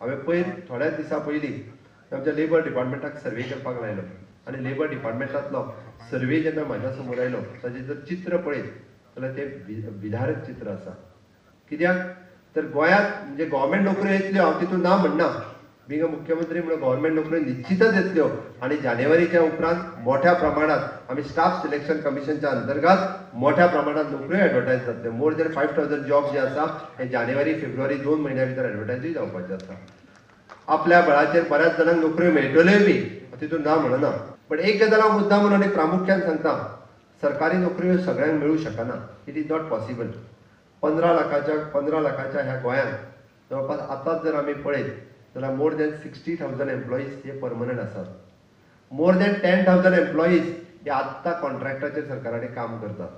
हांवें पयर थोड्याच दिसां पयलीं आमच्या लेबर डिपार्टमेंटाक सर्वे करपाक लायलो आनी लेबर डिपार्टमेंटांतलो सर्वे जेन्ना म्हाज्या समोर आयलो ताजें जर चित्र पळयत जाल्यार तें विधारक चित्र आसा. कित्याक तर गोंयांत म्हणजे गव्हर्मेंट नोकऱ्यो येतल्यो, हांव तितून ना म्हणना, बिंग मुख्यमंत्री म्हणून गव्हर्मेंट नोकऱ्यो निश्चितच येतल्यो आनी जानेवारीच्या उपरांत मोठ्या प्रमाणात आमी स्टाफ सिलेक्शन कमिशनच्या अंतर्गत मोठ्या प्रमाणात नोकऱ्यो एडवर्टायज जातल्यो. मोर दॅन 5000 जॉब जे आसा हे जानेवारी फेब्रुवारी 2 म्हयन्या भितर एडवर्टायजूय जावपाचे आसा. आपल्या बळाचेर बऱ्याच जाणांक नोकऱ्यो मेळटल्योय बी, तितून ना म्हणना, बट एक गजाल हांव मुद्दाम म्हणून आनी प्रामुख्यान सांगता, सरकारी नोकऱ्यो सगळ्यांक मेळूं शकना, it is not possible. 15 लाखाच्या ह्या गोंयांत जवळपास आतांच जर आमी पळयत जाल्यार मोर दॅन 60,000 एम्प्लॉईज हे परमनंट आसात. मोर दॅन 10,000 एम्प्लॉईज हे आत्तां कॉन्ट्रॅक्टाचेर सरकारा कडेन काम करतात,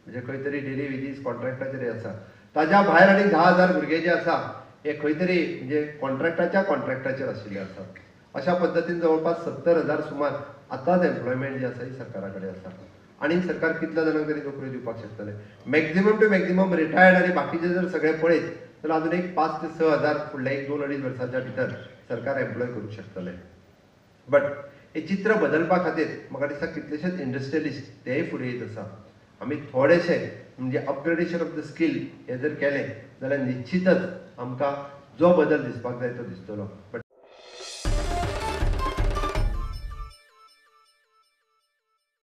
म्हणजे खंय तरी डेली वेजीस कॉन्ट्रॅक्टाचेर आसा. ताज्या भायर आनी 10,000 भुरगे जे आसा हे खंय तरी म्हणजे कॉन्ट्रॅक्टाचेर आशिल्ले आसात. अशा पद्दतीन जवळपास 70,000 सुमार आतांच एम्प्लॉयमेंट जी आसा ही सरकारा कडेन आसा. आनी सरकार कितल्या जाणांक तरी नोकऱ्यो दिवपाक शकतले? मॅक्झिमम टू मॅक्झिमम रिटायर्ड आनी बाकीचे जर सगळे पळयत जाल्यार अजून एक 5 ते 6 हजार फुडल्या 1 2 अडीच वर्साच्या भितर सरकार एम्प्लॉय करूंक शकतले. बट हे चित्र बदलपा खातीर म्हाका दिसता कितलेशेच इंडस्ट्रियलिस्ट तेय फुडें येत आसा. आमी थोडेशे म्हणजे अपग्रेडेशन ऑफ the skill हे जर केलें जाल्यार निश्चितच आमकां जो बदल दिसपाक जाय तो दिसतलो. बट